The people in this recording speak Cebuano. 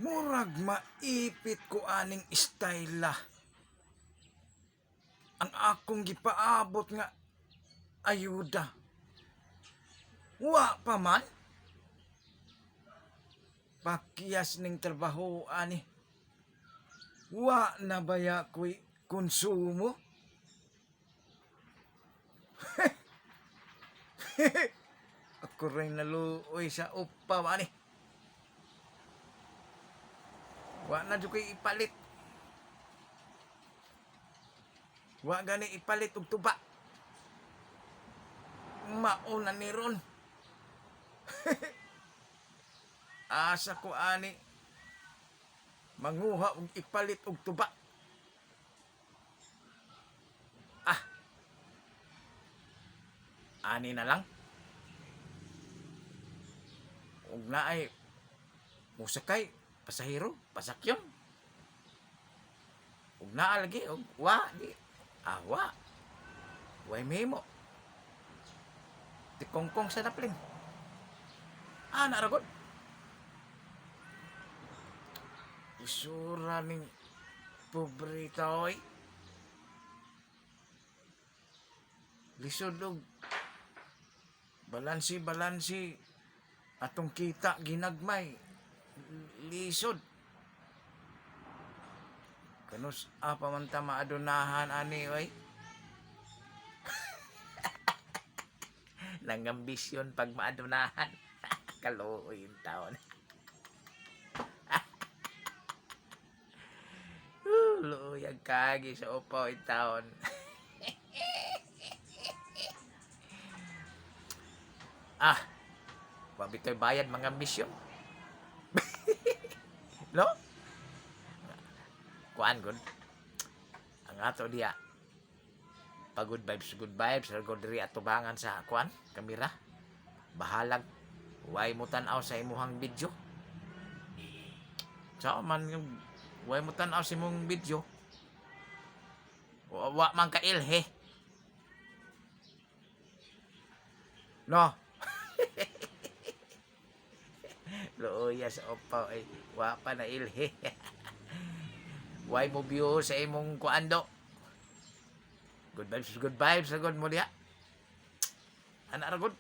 Murag maipit ko aning istayla. Ang akong gipaabot nga ayuda. Wa pa man. Pakyas ning trabaho ani. Wa na baya ko'y konsumo? Ako rin naluoy sa upaw ani. Wa na jud ko'y ipalit. Wa gani ipalit og tuba. Mauna ni ron. Asa ko ani manguha og ipalit og tuba. Ah. Ani na lang. Og naay musakay pasahero, pasakyon. Ug naa lagi og wa di ah wa. Way mahimo. Tikongkong sa daplin. Ah, naa ra gud. Isura ning pobre taoy. Lisod og balansi balansi atong kita ginagmay. Lisod. Kanus apa man ta maadunahan ani oy. Nangambisyon pag maadunahan. Kaluoy yung taon. Luoy ang kagi sa upaw in taon. Ah, wabitoy bayad mga ambisyon. No? Kuan gud. Ang ato diya pa good vibes ra gud diri atubangan sa kuan kamera. Bahalag way mo tan-aw sa imuhang video. Sao man yung way mo tan-aw sa imong video. Wa man ka ilhe. No. Luoya sa upaw ay wa pa na ilhe. Way mo view sa imong kuando. Good vibes ra gud mo diha. Ana ra gud.